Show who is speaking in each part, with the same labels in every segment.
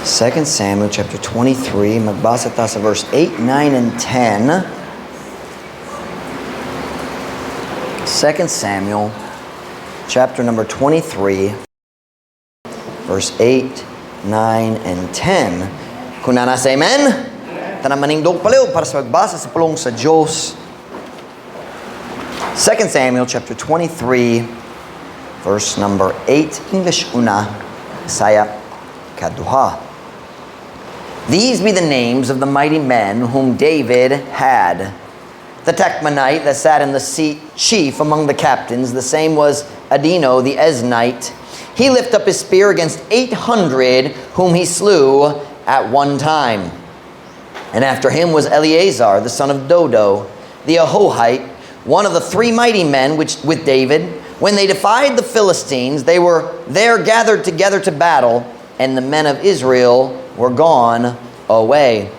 Speaker 1: 2 Samuel chapter 23, magbasa ta sa verse 8, 9, and 10. 2 Samuel chapter number 23, verse 8, 9, and 10. Kung naa na, say amen. Tanan manindog palihog para sa pagbasa sa pulong sa Diyos. 2 Samuel chapter 23, verse number 8, English una, Bisaya kaduha. These be the names of the mighty men whom David had. The Tachmonite that sat in the seat chief among the captains, the same was Adino the Eznite. He lifted up his spear against 800 whom he slew at one time. And after him was Eleazar, the son of Dodo, the Ahohite, one of the three mighty men which with David. When they defied the Philistines, they were there gathered together to battle, and the men of Israel were gone away.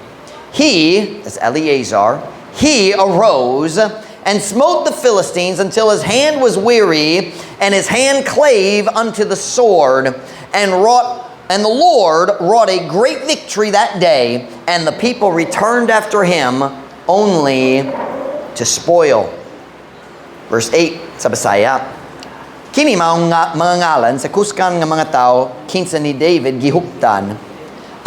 Speaker 1: He, that's Eleazar, he arose and smote the Philistines until his hand was weary, and his hand clave unto the sword, and the Lord wrought a great victory that day, and the people returned after him only to spoil. Verse 8 sa Bisaya. Kini mao nga mga ngalan sa kusgan nga mga tao kinsa ni David gihuptan.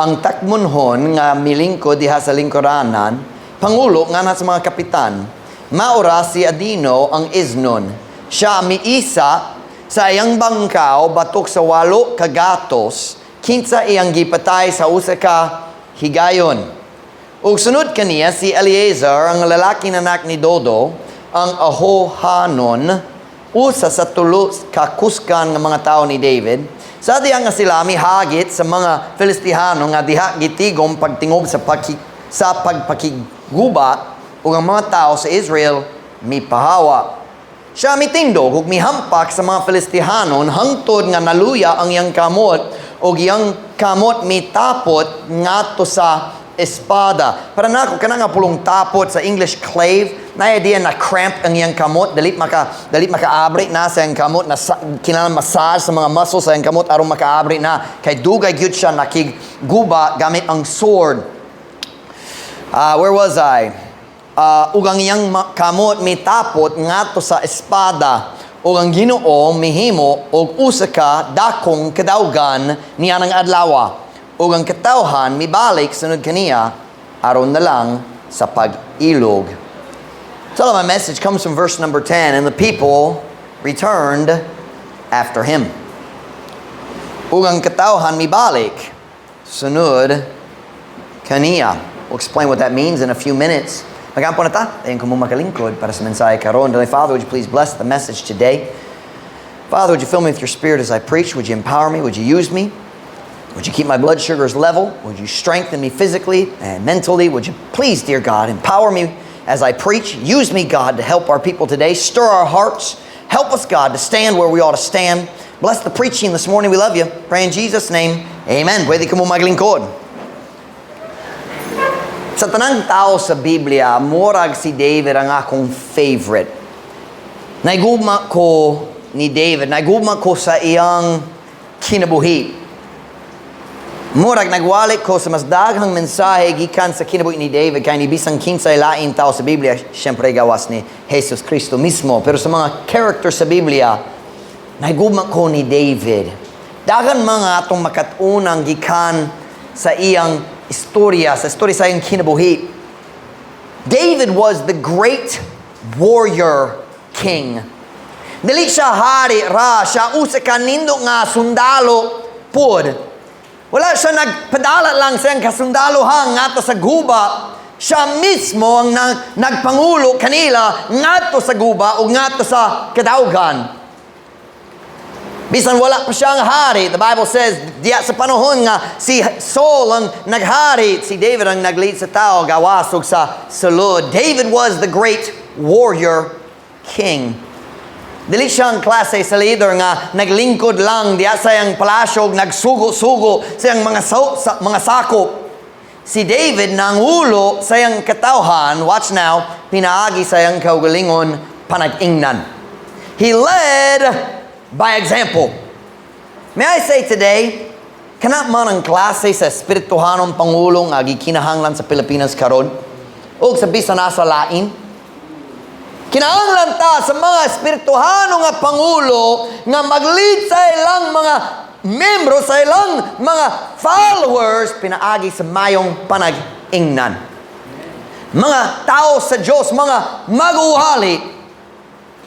Speaker 1: Ang Takmonhon nga milingkod diha sa lingkuranan, pangulo nga sa mga kapitan. Mao ra si Adino ang Eznon. Siya miisa sa iyang bangkaw batok sa walo ka gatos kinsa iyang gipatay sa usa ka higayon. Ug sunod kaniya si Eleazar, ang lalaki na anak ni Dodo, ang Ahohanon, usa sa tulo ka kusgan nga mga tao ni David. Sa diha nga sila mihagit sa mga Filistihano nga diha gitigom pagtingob sa pagpakigguba ug ang mga tao sa Israel mipahawa. Siya mitindog ug mihampak sa mga Filistihanon hangtod nga naluya ang iyang kamot ug iyang kamot mitapot ngadto sa espada. Para nako, kana nga pulong "tapot" sa English, "clave," na idea na cramp ang iyang kamot, dali makaabri na sa iyang kamot na kinahanglan massage sa mga muscles sa iyang kamot aron makaabri na kay dugay gyud siya nakigguba gamit ang sword. Where was I? Ug ang iyang kamot mitapot ngadto sa espada ug ang Ginoo mihimo og usa ka dakong kadawgan niya ng adlaw ug ang katawhan mibalik sunod kaniya aron na lang sa pag-ilog. So my message comes from verse number 10, "And the people returned after him." Ug ang katawhan mibalik sunod kaniya. We'll explain what that means in a few minutes. Magampo na ta. Dayon kamo makalingkod para sa mensahe karon. Dearly Father, would you please bless the message today? Father, would you fill me with your Spirit as I preach? Would you empower me? Would you use me? Would you keep my blood sugars level? Would you strengthen me physically and mentally? Would you please, dear God, empower me as I preach? Use me, God, to help our people today. Stir our hearts. Help us, God, to stand where we ought to stand. Bless the preaching this morning. We love you. Pray in Jesus' name. Amen. Pwede kamo maglingkod. Sa tanang tao sa Biblia, murag si David ang akong favorite. Naigugma ko ni David, naigugma ko sa iyang kinabuhi. Murag nagwali ko sa mas daghang mensahe gikan sa kinabuhi ni David kay ni bisan kinsay lain tao sa Biblia, syempre gawas ni Jesus Kristo mismo. Pero sa mga character sa Biblia, naigugma ko ni David. Daghan mga atong makat-unan gikan sa iyang istorya, sa istorya sa iyang kinabuhi. David was the great warrior king. Dili siya hari ra, siya usa ka nindot nga sundalo pud. Wala siya nagpadala lang sa iyang kasundalohan ngadto sa guba. Siya mismo ang nagpangulo kanila ngadto sa guba o ngadto sa kadawgan. Bisan wala pa siyang hari, the Bible says, diya sa panahon nga si Saul ang naghari, si David ang nag-lead sa tao, gawas ug sa sulod. David was the great warrior king. Dili siyang klase sa leader nga naglingkod lang diya sa iyang palasyo, ug nagsugo-sugo sa iyang sa mga sakop. Si David nangulo sa iyang katawhan, watch now, pinaagi sa iyang kaugalingon panag-ingnan. He led by example. May I say today, Kana man ang klase sa espirituhanong pangulo nga gikinahanglan sa Pilipinas karon ug sa bisan asa lain. Kinahanglan ta sa mga espirituhano nga pangulo nga mag-lead sa ilang mga membro, sa ilang mga followers, pinaagi sa mayong panag-ingnan. Mga tao sa Diyos, mga maguwali,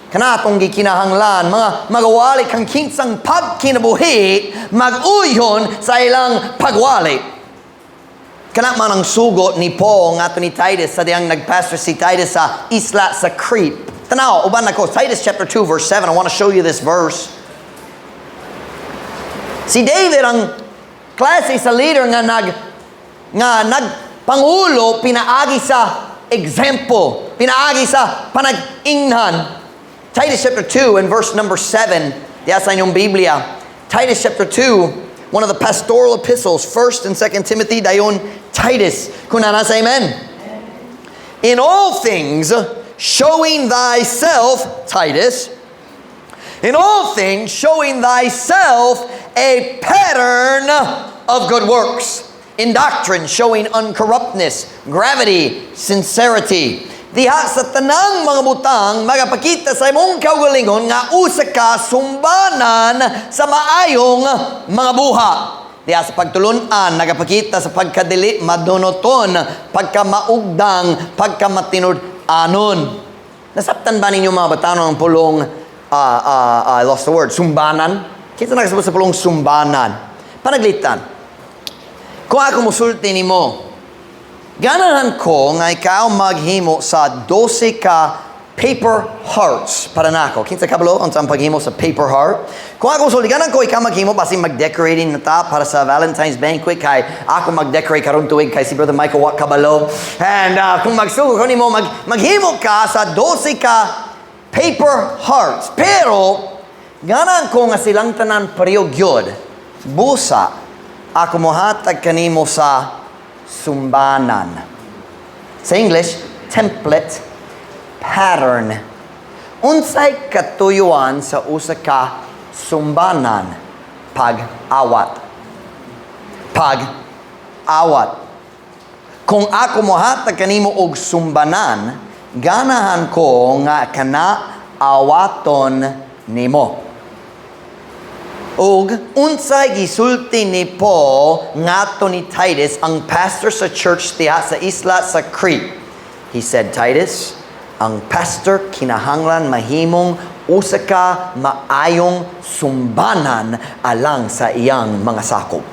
Speaker 1: kanatong gikinahanglan, mga magawali kang kinsang pagkinabuhi, mag-uyon sa ilang pagwali. Kana man ang sugo ni Paul ngadto ni Titus sa diyang nagpastor si Titus sa isla sa Crete. Tanaw, uban nako, Titus chapter 2 verse 7. I want to show you this verse. Si David ang klase sa leader nga nagpangulo pinaagi sa example, pinaagi sa panag-ingnan. Titus chapter 2 and verse number 7. Diya sa inyong Biblia. Titus chapter 2, one of the pastoral epistles, 1st and 2nd Timothy, dayon Titus. Kung naa na, amen. "In all things, showing thyself," Titus, "in all things, showing thyself a pattern of good works. In doctrine, showing uncorruptness, gravity, sincerity." Diha sa tanang mga butang, magapakita sa imong kaugalingon nga usa ka sumbanan sa maayong mga buhat. Diha sa pagtulunan, nagapakita sa pagkadili madunoton, pagkamaugdang, pagkamatinud-anon. Nasabtan ba ninyo, mga batanon, ang pulong, I lost the word, sumbanan? Kinsa nakasabot sa pulong sumbanan? Panaglitan. Kung ako musulti nimo, ganahan ko nga ikaw maghimo sa 12 ka paper hearts para nako. Kinsa kabalo unsa ang paghimo sa paper heart? Kung ako musulti, ganahan ko ikaw maghimo, basin mag-decorating na ta para sa Valentine's banquet kay ako mag-decorate karon tuig kay si Brother Michael wa kabalo. And kung magsugo ko nimo maghimo ka sa 12 ka paper hearts. Pero ganahan ko nga silang tanan pareho gyud. Busa ako mohatag kanimo sa sumbanan. Sa English, template, pattern. Unsay katuyuan sa usa ka sumbanan? Pag-awat. Pag-awat. Kung ako mohatag kanimo og sumbanan, ganahan ko nga kana awaton nimo. Ug unsay gisulti ni Paul ngadto ni Titus, ang pastor sa church diha sa isla sa Crete? He said, "Titus, ang pastor kinahanglan mahimong usa ka maayong sumbanan alang sa iyang mga sakop,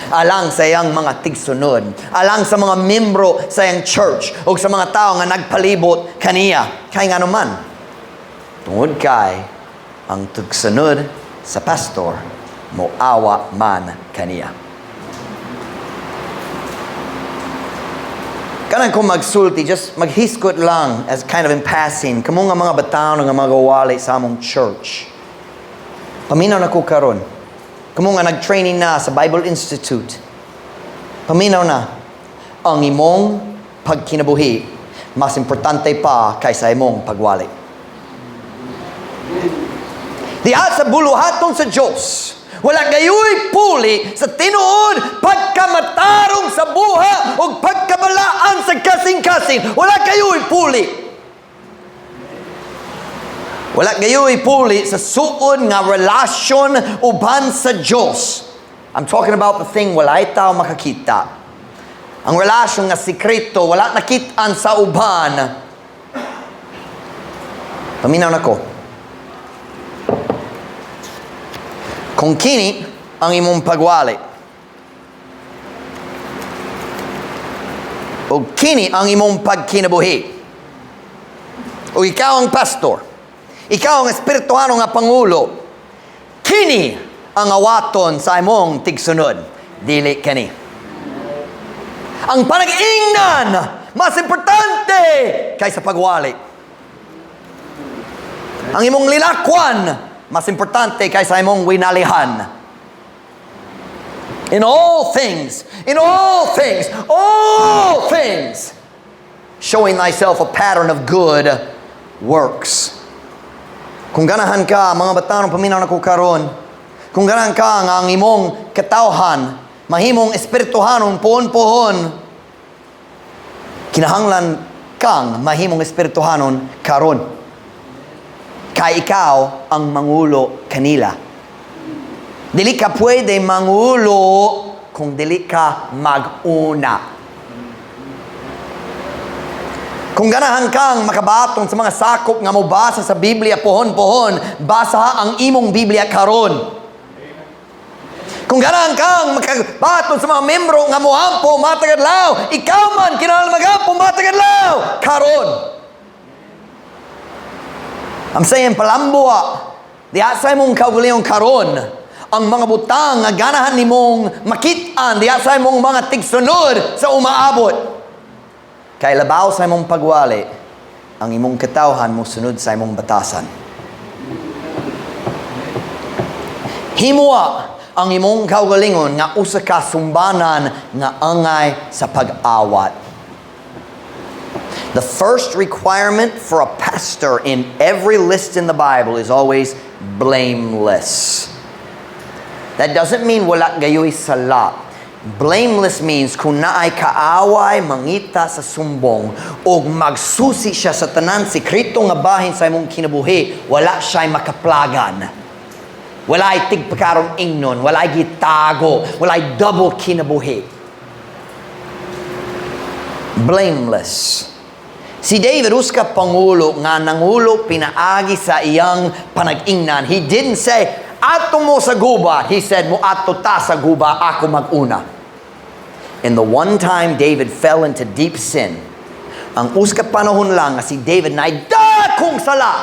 Speaker 1: alang sa iyang mga tigsunod, alang sa mga membro sa iyang church o sa mga tao nga nagpalibot kaniya." Kay ngano man? Tungod kay ang tigsunod sa pastor moawa man kaniya. Kanang kung magsulti, just maghisgot lang as kind of in passing, kamo nga mga bataon nga mga wali sa among church. Paminaw na ko karon. Kamo nga nag-training na sa Bible Institute. Paminaw na. Ang imong pagkinabuhi mas importante pa kaysa imong pagwali. Diha sa buluhaton sa Diyos, wala gayoy puli sa tinuod pagkamatarong sa buha o pagkabalaan sa kasing-kasing. Wala kayo'y puli. Wala gayoy puli sa suod nga relasyon uban sa Diyos. I'm talking about the thing walay tao makakita. Ang relasyon nga sikreto, wala nakitaan sa uban. Paminaw na ko. Kung kini ang imong pagwali, o kini ang imong pagkinabuhi, o ikaw ang pastor, ikaw ang espirituano nga pangulo, kini ang awaton sa imong tigsunod, dili kani. Ang panag-ingnan mas importante kaysa pagwali. Ang imong lilakwan mas importante kaysa imong winalihan. In all things, in all things, all things, showing thyself a pattern of good works. Kung ganahan ka, mga batanong, paminaw na ko karon, Kung ganahan ka nga ang imong katawhan, mahimong espirituhanon puhon-puhon, kinahanglan kang mahimong espirituhanon karon. Kay ikaw ang mangulo kanila. Dili ka pwede mangulo kung dili ka mag-una. Kung ganahan kang makabaton sa mga sakop nga mobasa sa Biblia pohon-pohon, basa ang imong Biblia karon. Kung ganahan kang makabaton sa mga membro nga moampo matag adlaw, ikaw man kinahanglan magampo matag adlaw karon. I'm saying palambuwa, diha sa imong kaugalingon karon, ang mga butang nga ganahan nimong makit-an diha sa imong mga tigsunod sa umaabot. Kay labaw sa imong pagwali, ang imong katawhan mo sunod sa imong batasan. Himua ang imong kaugalingon nga usa ka sumbanan nga angay sa pag-awat. The first requirement for a pastor in every list in the Bible is always blameless. That doesn't mean wala gayoy sala. Blameless means kung naay kaaway mangita sa sumbong o magsusi siya sa tanan sekreto nga bahin sa imong kinabuhi, wala siya'y makaplagan. Wala'y tigpakarong ingnon, wala'y gitago, wala'y double kinabuhi. Blameless. Si David usa ka pangulo nga nangulo pinaagi sa iyang panag-ingnan. He didn't say, "Ato mo sa guba." He said, "Moadto ta sa guba, ako mag-una." And the one time David fell into deep sin, ang usa ka panahon lang nga si David na dakong sala,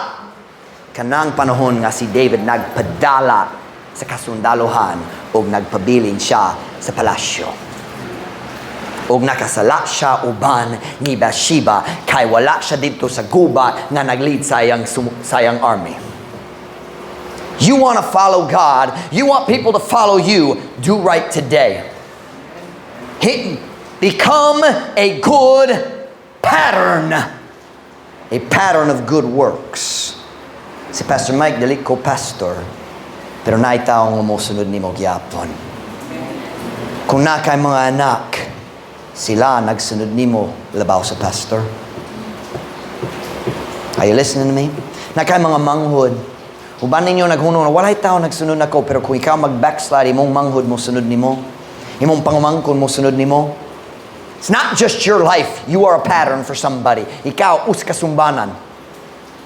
Speaker 1: kanang panahon nga si David nagpadala sa kasundaluhan o nagpabilin siya sa palasyo. Og nakasala siya uban ni Bathsheba kay wala siya didto sa guba nga nag-lead sa iyang army. You want to follow God, you want people to follow you, do right today. Become a good pattern. A pattern of good works. Si Pastor Mike, dili ko pastor, pero naay tawo nga mosunod nimo gyapon. Kung naa kay mga anak, sila nagsunod nimo labaw sa pastor. Are you listening to me? Naa kay mga manghod. Uban ninyo naghunong na walay tao nagsunod nako, pero kung ikaw mag-backslide, imong manghod mo sunod nimo. Imong pangumangkon mo sunod nimo. It's not just your life. You are a pattern for somebody. Ikaw, usa ka sumbanan.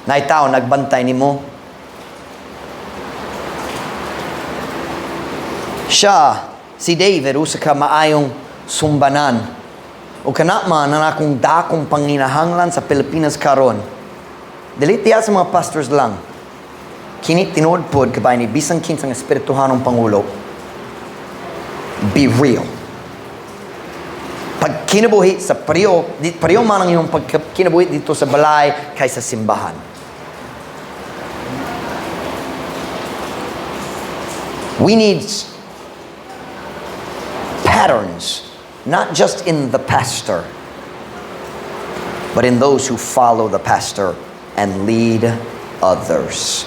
Speaker 1: Naay tao nagbantay nimo. Siya, si David, usa ka maayong sumbanan. O kana man ang akong dakong panginahanglan sa Pilipinas karon. Dili tiya sa mga pastors lang. Kini tinuod pod kabay ni bisan kinsang espirituhanong pangulo. Be real. Pag kinabuhi sa pareho, di, pareho man ang iyong pagkinabuhi didto sa balay kaysa simbahan. We need patterns, not just in the pastor, but in those who follow the pastor and lead others.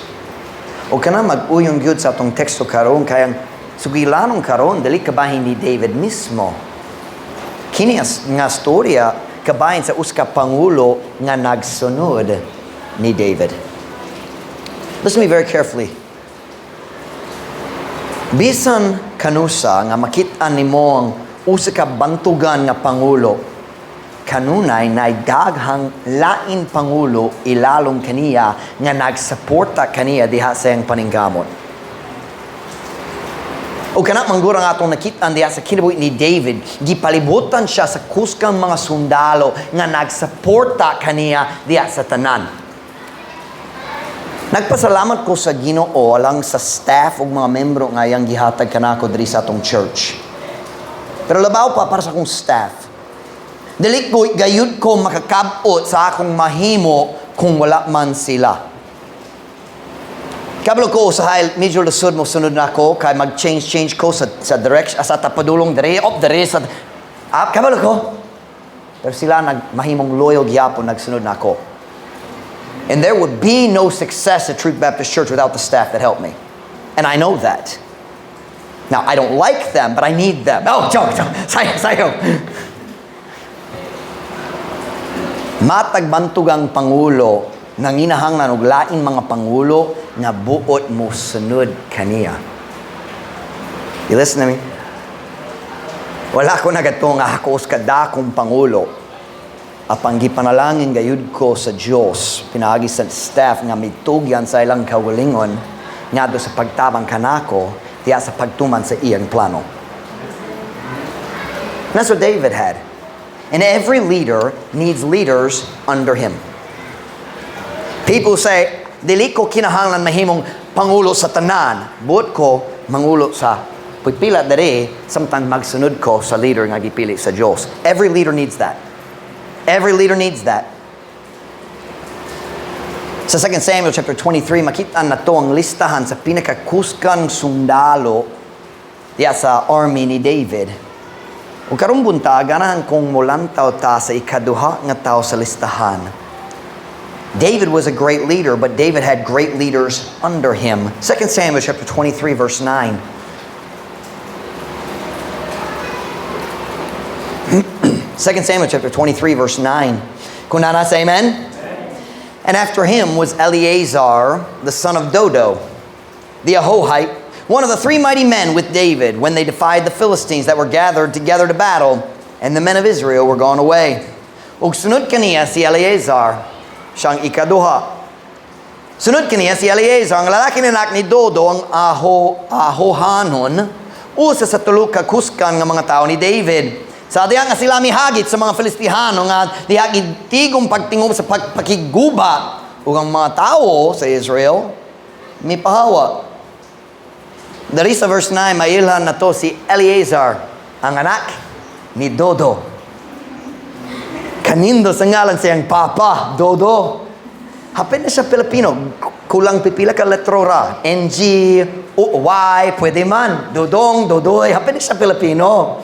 Speaker 1: O kana mag-uyon gyud sa atong teksto karon kay ang sugilanon karon dili kabahin ni David mismo. Kini nga storya kabahin sa usa ka pangulo nga nagsunod ni David. Listen to me very carefully. Bisan kanusa nga makit-an nimo ang usa ka bantugan nga pangulo, kanunay nay daghang lain pangulo ilalom kaniya nga nagsuporta kaniya diha sa iyang paningkamot. O kana manggura nga atong nakit-an diha sa kinabuhi ni David, gipalibutan siya sa kusgang mga sundalo nga nagsuporta kaniya diha sa tanan. Nagpasalamat ko sa Ginoo lang sa staff ug mga membro nga iyang gihatag kanako diri sa atong church. Pero labaw pa para sa akong staff. Dili ko gayud ko makakabot sa akong mahimo kung wala man sila. Kabalo ko usahay medyo lusod mo sunod na ako kay mag-change-change ko sa direction sa tapadulong diri op diri sa kabalo ko. Pero sila nag mahimong loyal gyapon nagsunod na ako. And there would be no success at Truth Baptist Church without the staff that helped me. And I know that. Now, I don't like them, but I need them. Oh, joke, joke. Sayo, sayo. Matag bantog ang pangulo, nanginahanglan og lain mga pangulo nga buot mo sunod kaniya. You listen to me? Wala ko nagatuo nga ako kadakong pangulo. Apang gipanalangin gayud ko sa Dios pinaagi sa staff nga mitugyan sa ilang kaugalingon ngadto sa pagtabang kanako diya sa pagtuman sa iyang plano. And that's what David had. And every leader needs leaders under him. People say, "Dili ko kinahanglan mahimong pangulo sa tanan. Buot ko mangulo sa pipila diri, samtang magsunod ko sa leader nga gipili sa Dios." Every leader needs that. Every leader needs that. Sa 2 Samuel chapter 23, makita na to ang listahan sa pinakakusgang sundalo diya sa army ni David. Ug karong buntag, ganahan kong mulantaw ta sa ikaduha nga tao sa listahan. David was a great leader, but David had great leaders under him. 2 Samuel chapter 23, verse 9. 2 Samuel chapter 23, verse 9. Kung naa na, say amen. And after him was Eleazar, the son of Dodo, the Ahohite, one of the three mighty men with David, when they defied the Philistines that were gathered together to battle, and the men of Israel were gone away. Ug sunod kaniya si Eleazar, siyang ikaduha. Sunod kaniya si Eleazar, ang lalaki na anak ni Dodo, ang Ahohanon, usa sa tulo ka kusgan nga mga tao ni David. Sa diha nga sila mihagit sa mga Filistihano nga diha gitigom pagtingob sa pagpakigguba ug ang mga tawo sa Israel mipahawa. Diri sa verse 9, mailhan na to si Eleazar, ang anak ni Dodo. Kanindo sa ngalan siyang papa, Dodo. Hapin na siya Pilipino. Kulang pipila ka letro ra. N, G, O, Y, pwede man. Dodong, Dodoy. Hapin na siya Pilipino.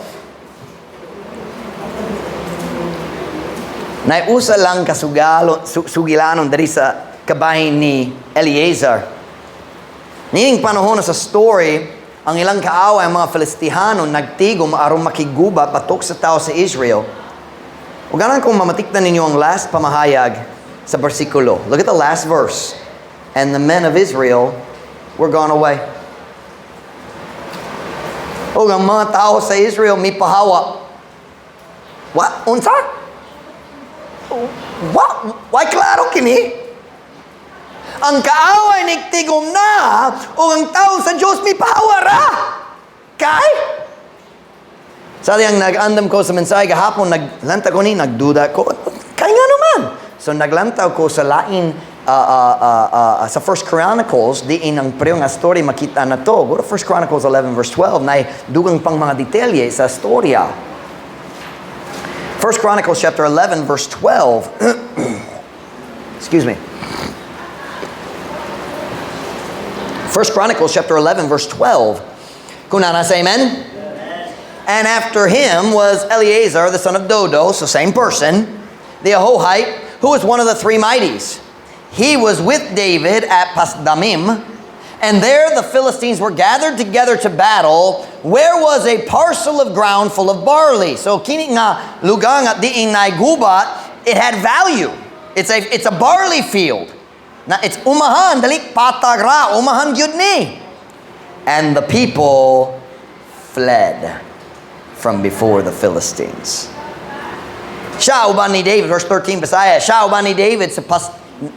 Speaker 1: Naiusa lang kasugalo, sugilanon diri sa kabahin ni Eleazar. Nining panahon sa story, ang ilang kaaway, ang mga Filistihano, nagtigom aron makiguba batok sa tao sa Israel. O ganahan kong mamatikdan ninyo ang last pamahayag sa bersikulo. Look at the last verse. And the men of Israel were gone away. O ang mga tao sa Israel mipahawa. What? Unsa? What? Why klaro kini? Ang kaaway nigtigom na o ang tao sa Diyos mipahawa ra. Kay? Sa diyang nag-andam ko sa mensahe gahapon, naglanta ko ni, nagduda ko. Kay nga naman. So naglantaw ko sa lain, sa First Chronicles, diin ang pareho nga story makita na to. Go to First Chronicles 11 verse 12, na dugang pang mga detalye sa storya. First Chronicles chapter 11 verse 12. Excuse me. First Chronicles chapter 11 verse 12. Kung naa na, say amen. And after him was Eleazar, the son of Dodo, so same person, the Ahohite, who was one of the three mighties. He was with David at Pasdamim, and there the Philistines were gathered together to battle, where was a parcel of ground full of barley. So kini nga lugar nga diin naigubat, it had value. It's a barley field. Na it's umahan, dali patagra, umahan gyud ni. And the people fled from before the Philistines. Siya uban ni David, verse 13 Bisaya, siya uban ni David sa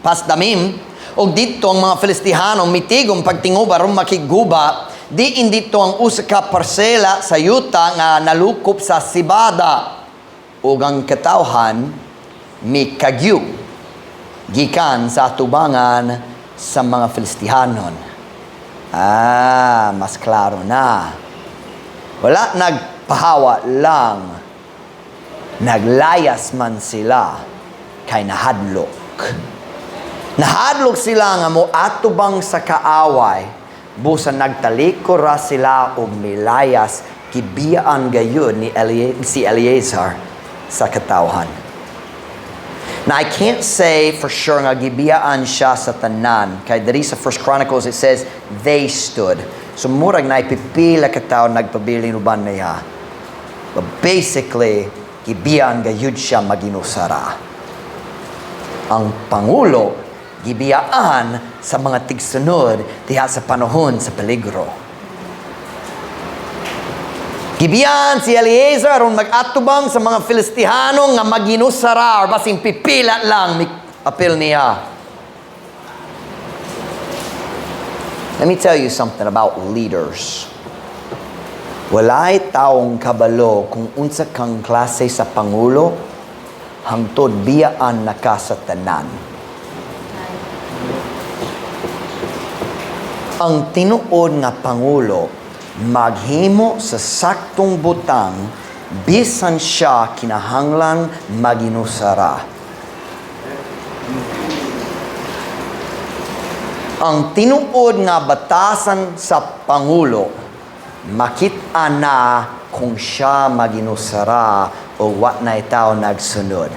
Speaker 1: Pasdamim, ug didto ang mga Filistihano mitigom pagtingob aron makigguba, diin didto ang usa ka parsela sa yuta nga nalukop sa sibada, ug ang katawhan mikagyu gikan sa atubangan sa mga Filistihanon. Ah, mas klaro na. Wala nagpahawa lang. Naglayas man sila kay nahadlok. Nahadlok sila nga mo atubang sa kaaway, busa nagtalikor ra sila og milayas, gibiyaan gayud ni si Eleazar sa katawhan. Now, I can't say for sure nga gibiyaan siya sa tanan. Kay diri sa First Chronicles, it says, they stood. So murag na pipila ka tawo nagpabilin uban niya. But basically, gibiyaan gayud siya maginusara. Ang pangulo, gibiyaan sa mga tigsunod diha sa panahon sa peligro. Gibiyaan si Eliezer aron mag-atubang sa mga Filistihano nga maginusara or basing pipila lang apil niya. Let me tell you something about leaders. Walay taong kabalo kung unsa kang klase sa pangulo hangtod biyaan na ka sa tanan. Ang tinuod nga pangulo maghimo sa saktong butang bisan siya kinahanglan maginusara. Ang tinuod nga batasan sa pangulo makita na kung siya maginusara o wa na itaw nagsunod.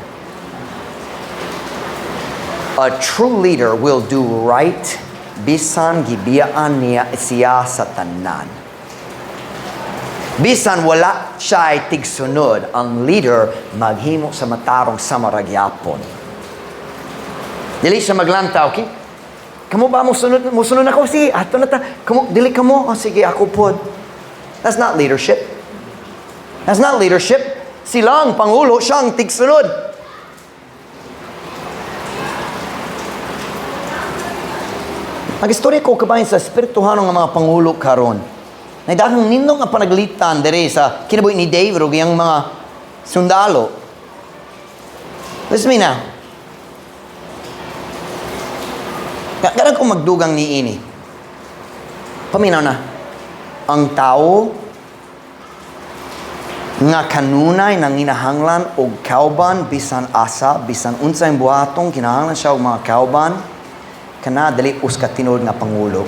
Speaker 1: A true leader will do right bisan gibiyaan niya siya sa tanan. Bisan wala siya tigsunod, ang leader maghimo sa matarong sa maragyapon. Dili siya maglantaw, okay? Kamo ba musunod musunod ako? Sige, ato na ta. Kamo, dili kamo? Oh, sige, ako pod. That's not leadership. That's not leadership. Sila ang pangulo, siya ang tigsunod. Mag-istorya ko kabahin sa espirituhano nga mga pangulo karon. Nagdaghang nindong nga panaglitan dere sa kinabuhi ni David ug iyang mga sundalo. Listen to me now. Karang kong magdugang ni ini. Paminaw na. Ang tao nga kanunay nang inahanglan og kauban bisan asa, bisan unsay buhatong kinahanglan siya og mga kauban, kana dili us ka tinuod nga pangulo.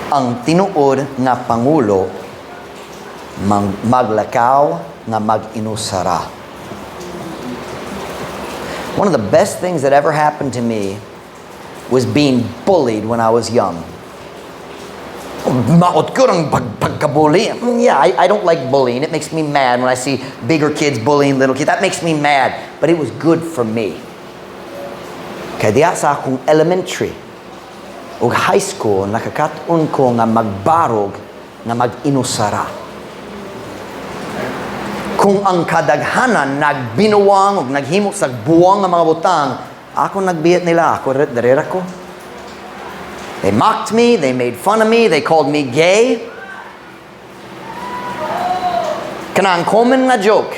Speaker 1: Ang tinuod nga pangulo maglakaw nga mag-inusara. One of the best things that ever happened to me was being bullied when I was young. Maot ko ng pagkabully. Yeah, I don't like bullying. It makes me mad when I see bigger kids bullying little kids. That makes me mad. But it was good for me. Kaya diya sa akong elementary o high school, nakakatun ko nga magbarog nga mag-inusara. Kung ang kadaghanan nagbinuwang o naghimo sa buwang nga mga butang, ako nagbiyat nila, ako darera ko. They mocked me, they made fun of me, they called me gay. Kanang common na joke.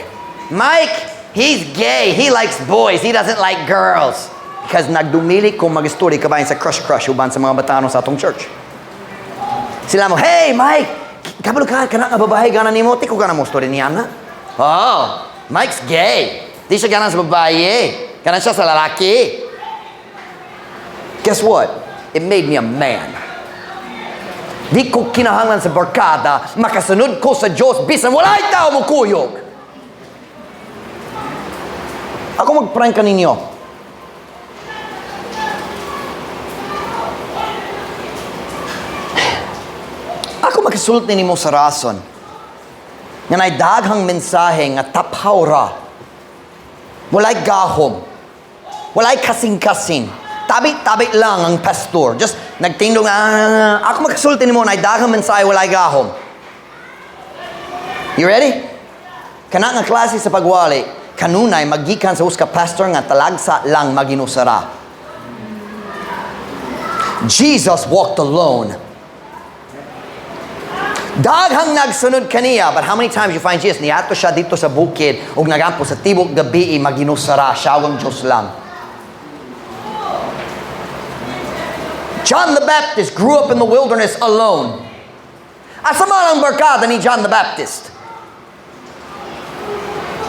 Speaker 1: Mike, he's gay, he likes boys, he doesn't like girls. Because nagdumili ko mag-story kabayan sa crush-crush uban sa mga batano sa atong church. Sila mo, "Hey Mike, kabalo ka, kana nga babae gana nimo, ti ko gana mo story niya na." Oh, Mike's gay. Di siya gana sa babae. Gana siya sa lalaki. Guess what? It made me a man. Di ko kinahanglan sa barkada, makasunod ko sa Diyos, bisan wala'y tao mo kuyog. Ako mag-prank ka ninyo. Ako makasulti nimo sa rason nga nay daghang mensahe nga taphaw ra. Walay gahom. Walay kasing-kasing. Tabi-tabi lang ang pastor. Just nagtindog, ako makasulti nimo nay daghang mensahe walay gahom. You ready? Kana nga klase sa pagwali, kanunay magikan sa usa ka pastor nga talagsa lang maginusara. Jesus walked alone. Daghang nagsunod kaniya, but how many times you find Jesus niadto siya dito sa bukid ug nagampo sa tibok gabi maginusara siya ug ang Dios lang. John the Baptist grew up in the wilderness alone. Asa man ang barkada ni John the Baptist?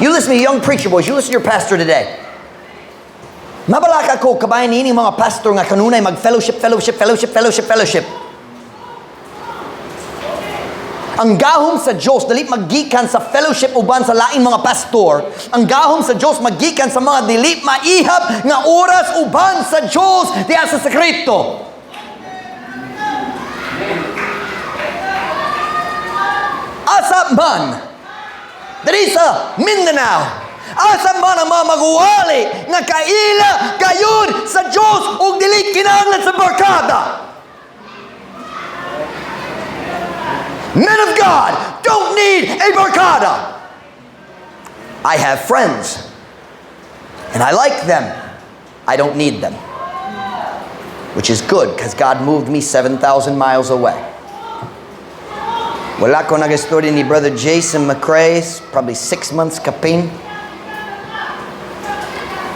Speaker 1: You listen to young preacher boys, you listen to your pastor today. Mabalaka ko kabayan niini mga pastor nga kanunay mag-fellowship, fellowship, fellowship, fellowship, fellowship. Ang gahom sa Diyos dili magikan sa fellowship uban sa laing mga pastor. Ang gahom sa Diyos magikan sa mga dili maihap nga oras uban sa Diyos diha sa sekreto. Asa man diri sa Mindanao, asa man ang mga magwali nga kaila gayud sa Diyos ug dili kinahanglan sa barkada? Men of God don't need a barkada. I have friends, and I like them. I don't need them. Which is good, because God moved me 7,000 miles away. Wala ko nag-istorya ni Brother Jason McRae, probably 6 months kapin.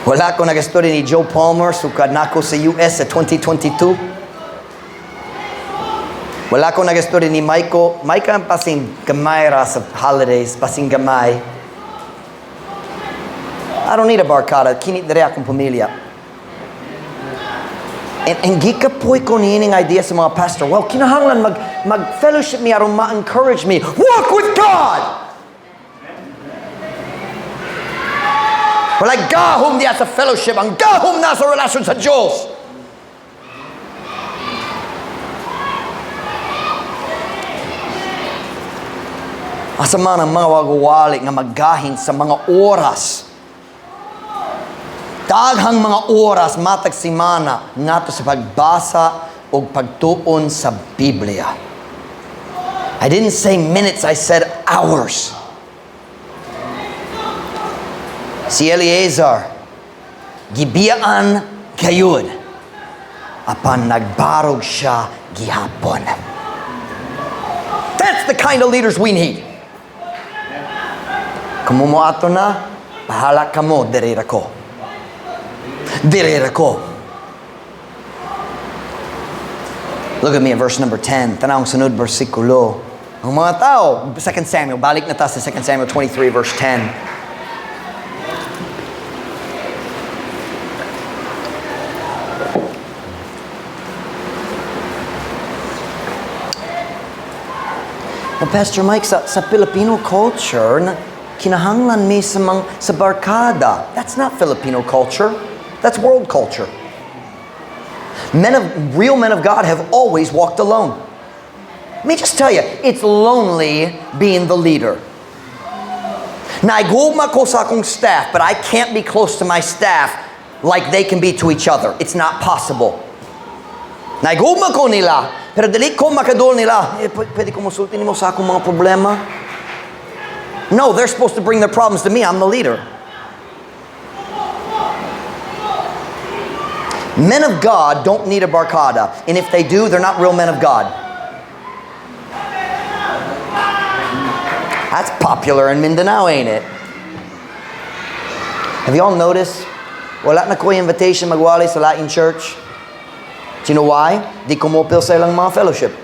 Speaker 1: Wala ko nag-istorya ni Joe Palmer, sukad nako sa US sa 2022. Wala ko nag-istorya ni Michael. Michael, basin gamay ra sa holidays, basin gamay. I don't need a barkada. Kini diri akong pamilya. And gikapoy ko niining idea sa mga pastor. "Well, kinahanglan mag-fellowship mi aron ma-encourage me." Walk with God! Walay gahom diya sa fellowship. Ang gahom nasa relasyon sa Diyos. Asa man ang mga wagwali nga maggahin sa mga oras? Daghang mga oras matag simana ngadto sa pagbasa o pagtuon sa Biblia. I didn't say minutes, I said hours. Si Eleazar, gibiyaan gayud, apan nagbarog siya gihapon. That's the kind of leaders we need. Kung mo ato na, bahala kamo, diri ra ko. Diri ra ko. Look at me at verse number 10. Tanawang sunod bersikulo. Ang mga tao, 2 Samuel, balik na ta sa 2 Samuel 23 verse 10. "Well, Pastor Mike, sa Filipino culture, na, kinahanglan mi sa barkada." That's not Filipino culture. That's world culture. Real men of God have always walked alone. Let me just tell you, it's lonely being the leader. Naigugma ko sa akong staff, but I can't be close to my staff like they can be to each other. It's not possible. Naigugma ko nila, pero dili ko makadul nila. "Eh, pwede ko musulti nimo sa akong mga problema?" No, they're supposed to bring their problems to me. I'm the leader. Men of God don't need a barkada. And if they do, they're not real men of God. That's popular in Mindanao, ain't it? Have you all noticed? Wala na ko invitation magwali sa laing church. Do you know why? Di ko moapil sa ilang mga fellowship.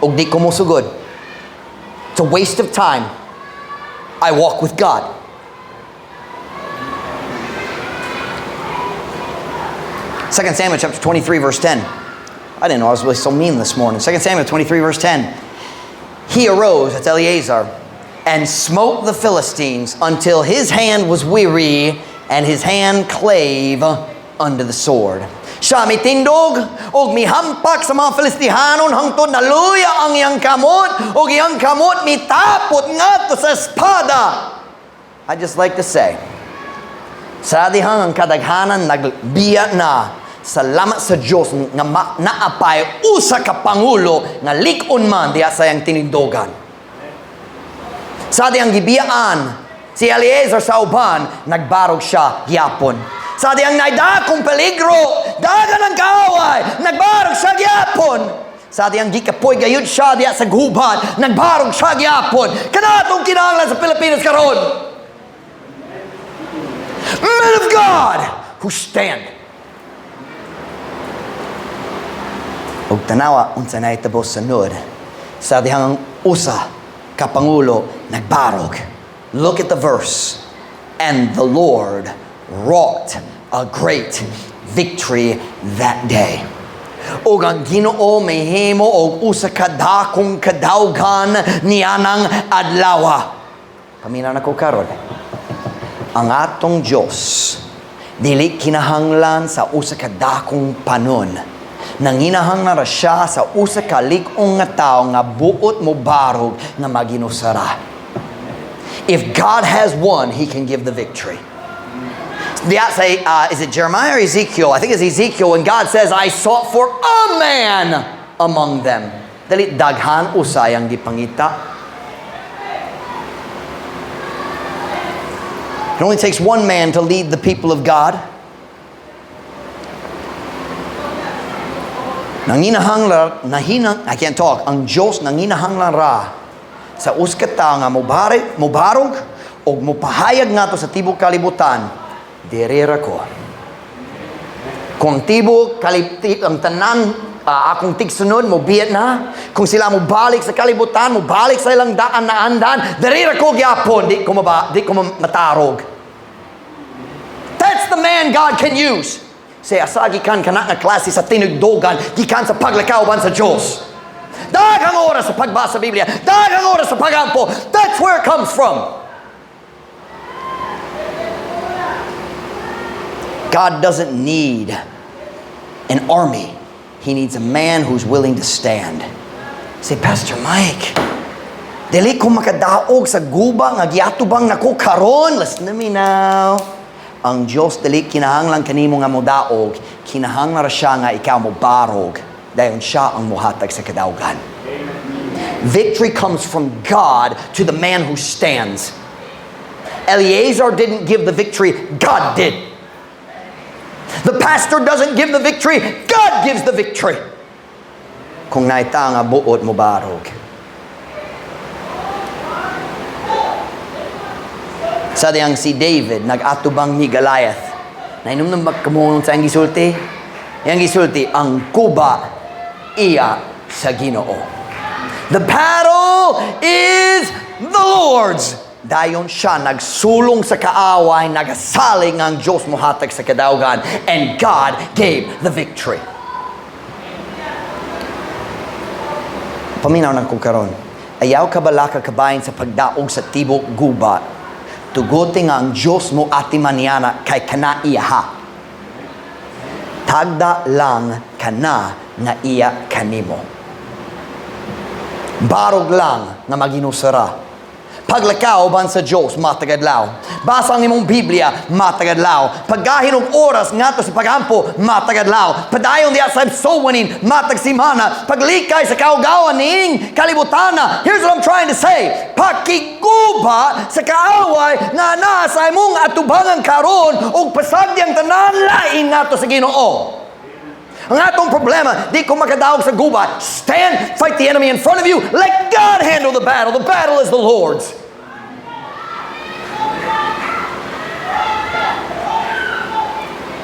Speaker 1: Og di ko mosugod. It's a waste of time. I walk with God. 2 Samuel chapter 23 verse 10. I didn't know I was really so mean this morning. 2 Samuel 23 verse 10. He arose, that's Eleazar, and smote the Philistines until his hand was weary and his hand clave unto the sword. Siya mitindog og mihampak sa mga Filistihanon hangtod naluya ang iyang kamot ug iyang kamot mitapot ngadto sa espada. I just like to say, sa dihang ang kadaghanan nagbiya na, salamat sa Dios nga naapay usa ka pangulo nga lik-on man diha sa iyang tinindogan. Sa dihang gibiyaan si Eleazar sa uban, nagbarog siya gyapon. Sa dihang naidakong peligro, dagan ang kaaway, nagbarog siya gyapon. Sa dihang gikapoy gayud siya diha sa gubat, nagbarog siya gyapon. Kanatong kinahanglan sa Pilipinas karon. Men of God who stand. Og tanawa unsa nahitabo sunod. Sa dihang usa ka pangulo nagbarog. Look at the verse. And the Lord wrought a great victory that day. Ug ang Ginoo mahimo og usa ka dakong kadawgan nianang adlaw. Paminaw nako karon. Ang atong Dios dili kinahanglan sa usa ka dakong panon. Nanginahanglan ra siya sa usa ka lig-ong nga tawo nga buot mo barog nga maginusara. If God has won, He can give the victory. Yeah, say, is it Jeremiah or Ezekiel? I think it's Ezekiel when God says, "I sought for a man among them." Dili daghan, usay ang gipangita. It only takes one man to lead the people of God. Nanginahanglan, nahinang, I can't talk, ang Diyos nanginahanglan ra sa usa ka tawo nga mobari, mobarog og mopahayag ngadto sa tibok kalibutan, "Diri ra ko. Kung tibok kalipti, ang tanan akong tigsunod mo biyat na, kung sila mo balik sa kalibutan, mo balik sa ilang daan na andan, diri ra ko gyapon, di ko matarog." That's the man God can use. Say, asa gikan kana nga klase sa tinugdogan? Gikan sa paglakaw sa Diyos. Daghang oras sa pagbasa sa Biblia, daghang oras sa pagampo. That's where it comes from. God doesn't need an army. He needs a man who's willing to stand. Say, "Pastor Mike, dili ko makadaog sa guba nga giatubang nako karon." Listen to me now. Ang Diyos dili kinahanglan kanimo nga modaog, kinahanglan ra siya nga ikaw mo barog. Dayon siya ang muhatag sa kadaugan. Victory comes from God to the man who stands. Eleazar didn't give the victory, God did. The pastor doesn't give the victory, God gives the victory. Kung naay tawo nga buot mo barog. Sa diyang si David nag-atubang ni Goliath. Nahinumdom ba kamo sa iyang gisulti? Iyang gisulti, "Ang kuba iya sa Ginoo." The battle is the Lord's. Dayon siya nagsulong sa kaaway, nagasalig ang Diyos mohatag sa kadaugan, and God gave the victory. Paminaw nako karon. Ayaw ka balaka kabahin sa pagdaog sa tibok guba. Tuguti nga ang Diyos mo atiman niana kay kana iyaha. Tagda lang kana nga iya kanimo. Barog lang nga maginusara. Paglakaw ban sa Diyos, matag adlaw. Basa ang imong Biblia, matag adlaw. Paggahin og oras ngadto sa pagampo, matag adlaw. Padayon diha sa soul winning, matag simana. Paglikay sa kaugawan niining kalibutana. Here's what I'm trying to say. Pakigguba sa kaaway nga naa sa imong atubangan karon ug pasagdi ang tanan lain ngadto sa Ginoo. Ang atong problema, di ko makadaog sa guba. Stand, fight the enemy in front of you. Let God handle the battle. The battle is the Lord's.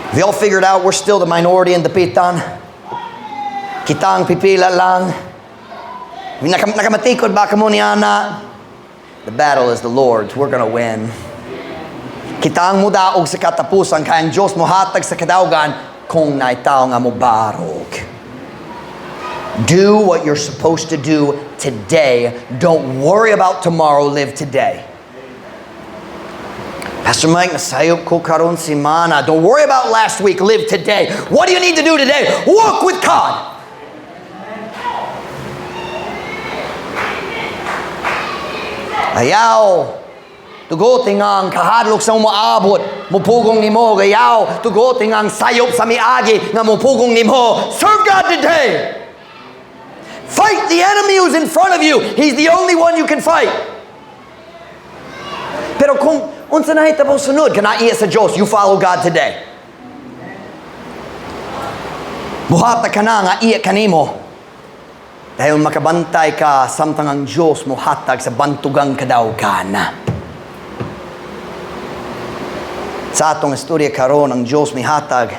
Speaker 1: Have y'all figured out we're still the minority in Dapitan? Kita ang pipila lang. Nakamatikod ba kamo ni ana? The battle is the Lord's. We're gonna win. Kita ang mudaog sa katapusan, kay ang Diyos mohatag sa kadaugan kung naay tawo nga mobarog. Do what you're supposed to do today. Don't worry about tomorrow. Live today. "Pastor Mike, nasayop ko karon simana." Don't worry about last week. Live today. What do you need to do today? Walk with God. Ayaw tuguti nga ang kahadlok sa umaabot mupugong nimo. Ayaw tuguti nga ang sayop sa miagi nga mupugong nimo. Serve God today. Fight the enemy who's in front of you. He's the only one you can fight. Pero kung unsa na hitabo sunod, kana iya sa Diyos. You follow God today. Buhata ka na nga iya kanimo. Dahil makabantay ka samtang ang Diyos mohatag sa bantugang kadawgan. Sa atong istorya karon, ang Diyos mihatag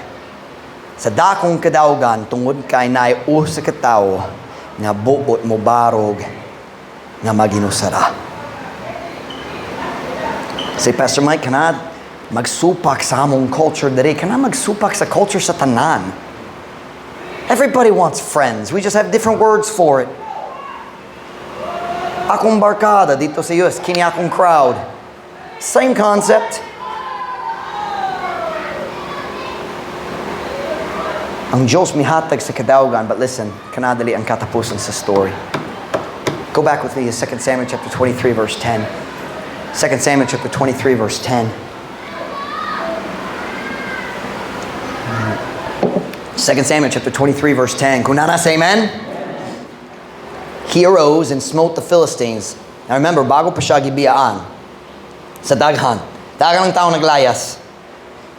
Speaker 1: sa dakong kadawgan tungod kay naay usa ka tawo nga buot mo barog nga maginusara. Say, "Pastor Mike, kana magsupak sa among culture diri, kana magsupak sa culture sa tanan." Everybody wants friends. We just have different words for it. Akong barkada didto sa US, kini akong crowd. Same concept. Ang Diyos mihatag sa kadaugan, but listen, kanadali ang katapusan sa story. Go back with me to 2 Samuel chapter 23 verse 10. 2 Samuel chapter 23 verse 10. 2 Samuel chapter 23 verse 10. Kung naa na, say amen. He arose and smote the Philistines. Now remember, bago pa siya gibiyaan sa daghan. Daghan ang tao naglayas.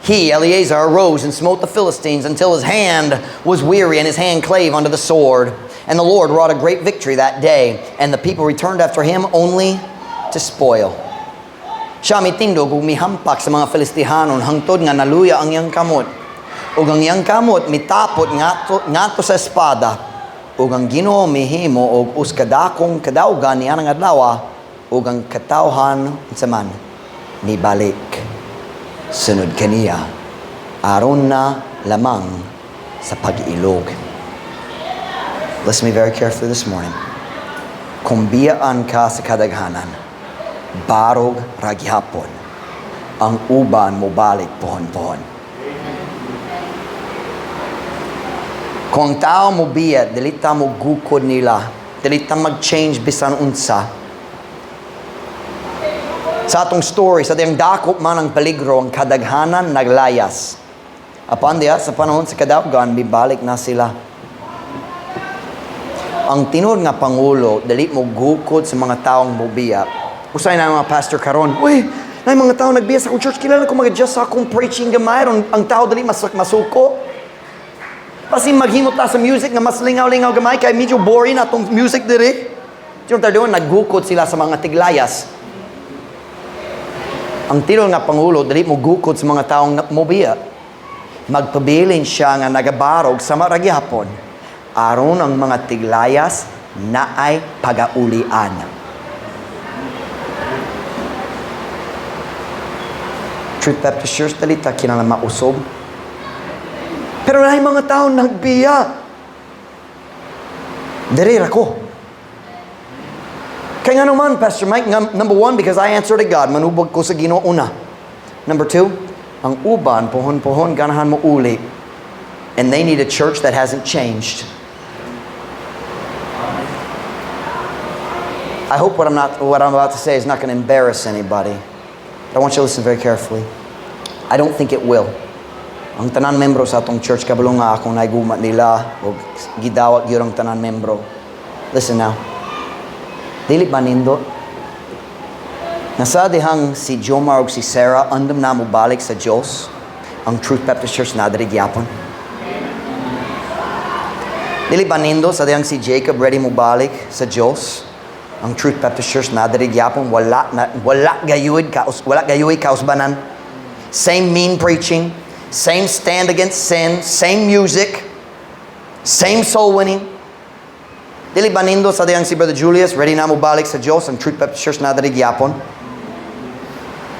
Speaker 1: He, Eleazar, arose and smote the Philistines until his hand was weary and his hand clave unto the sword. And the Lord wrought a great victory that day, and the people returned after him only to spoil. Siya mitindog ug mihampak sa mga Filistihanon hangtod nga naluya ang iyang kamot. Ug ang iyang kamot mitapot ngadto sa espada. Ug ang Ginoo mihimo og uskadakong kadaugan niya ng adlaw ug ang katawhan unsa man nibalik sunod kaniya aron na lamang sa pag-ilog. Listen to me very carefully this morning. Kung biyaan ka sa kadaghanan, barog ra gihapon, ang uban mo balik pohon-pohon. Kung ang tao mo biya, dili ta mo gukod nila, dili ta mag-change bisan unsa. Sa atong story, sa diyang dakop man ang peligro, ang kadaghanan naglayas. Apan diya, sa panahon sa kadaugan, mibalik na sila. Ang tinuod nga pangulo, dili mo gukod sa mga taong mobiya. Usay na ang mga pastor karon, "Uy, na mga tao nagbiya sa akong church, kailangan ko mag-adjust sa akong preaching gamay, aron ang tao dili masuko. Basin maghimo ta sa music nga mas lingaw-lingaw gamay, kay medyo boring na atong music diri." Do you know what they're doing? Naggukod sila sa mga tiglayas. Ang tinuod nga pangulo, dili mo gukod sa mga taong mobiya. Magpabilin siya nga nagabarog sama ra gihapon, aron ang mga tiglayas naay pagaulian. Truth Baptist Church, dili ta kinahanglan mausob. Pero naay mga tao nagbiya. Diri ra ko. Kaya nga naman, Pastor Mike, number one, because I answer to God, manubag ko sa Ginoo una. Number two, ang uban, pohon-pohon, ganahan mo uli. And they need a church that hasn't changed. I hope what I'm about to say is not going to embarrass anybody. But I want you to listen very carefully. I don't think it will. Ang tanan membro sa atong church, kabalo nga akong naiguma nila o gidawat gyud ang tanan membro. Listen now. Dili ba nindot na sa dihang si Jomar ug si Sarah andam na mo balik sa Diyos, ang Truth Baptist Church na diri gyapon? Dili ba nindot sa dihang si Jacob ready mo balik sa Diyos, ang Truth Baptist Church na diri gyapon? Wala na, wala gayud kaus, wala gayud kausbanan. Same mean preaching, same stand against sin, same music, same soul winning. Dili ba nindot sa dihang si Brother Julius ready na mo balik sa Diyos, ang Truth Baptist Church na diri gyapon?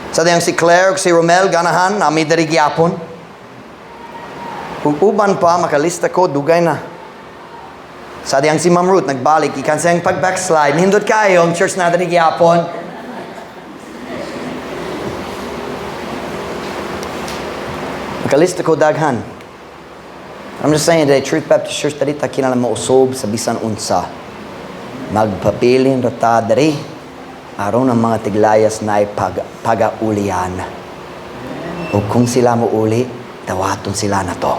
Speaker 1: Sa dihang si Claire ug si Romel ganahan, nami diri gyapon. Kung uban pa makalista ko, dugay na. Sa dihang si Ma'am Ruth nagbalik ikan sa iyang pag-backslide, nindot kayo ang church na diri gyapon. Makalista ko daghan. I'm just saying today, Truth Baptist Church, dili ta kinahanglan mausob sa bisan unsa. Magpabilin ra ta diri aron ang mga tiglayas na pagaulian. O kung sila mouli, dawaton sila na to.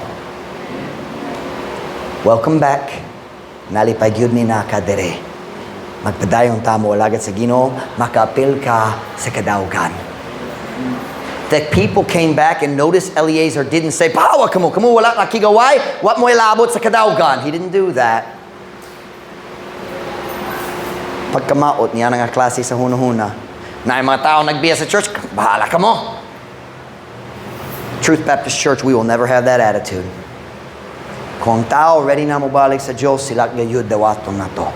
Speaker 1: Welcome back. Nalipay gyud ni naka diri. Magpadayon ta mo alagad sa Ginoo, makaapil ka sa kadaugan. The people came back and noticed Eleazar didn't say, "Pawa kamo, kamo wala nakigaway, wa mo ilabot sa kadaugan." He didn't do that. Pagkamaot niya nga klase sa hunahuna, na yung mga tao nagbiya sa church, bahala ka mo. Truth Baptist Church, we will never have that attitude. Kung ang tao ready na mobalik sa Diyos, sila gayud dawaton na to.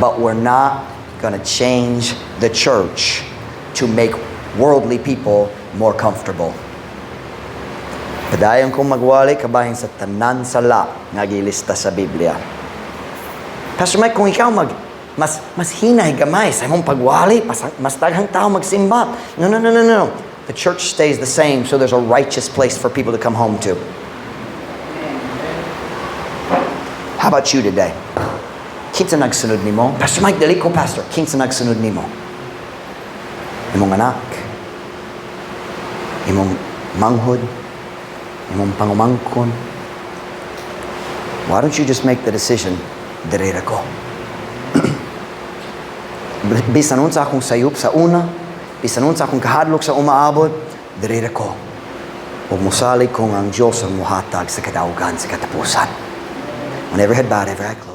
Speaker 1: But we're not going to change the church to make worldly people more comfortable. Padayon kong magwali kabahin sa tanan sala nga gilista sa Biblia. Pastor Mike, kung ikaw mag mas hinay gamay sa imong pagwali, mas daghang tao magsimba. No. The church stays the same, so there's a righteous place for people to come home to. How about you today? Kinsa nagsunod nimo? Pastor Mike, dili ko pastor. Kinsa nagsunod nimo? Imong anak, imong manghod, imong pangumangkon. Why don't you just make the decision, "Diri ra ko. Bisan unsa akong sayop sa una, bisan unsa akong kahadlok sa umaabot, diri ra ko. Ug mosalig ko nga ang Diyos ang muhatag sa kadaugan sa katapusan." When every head bowed, every eye closed.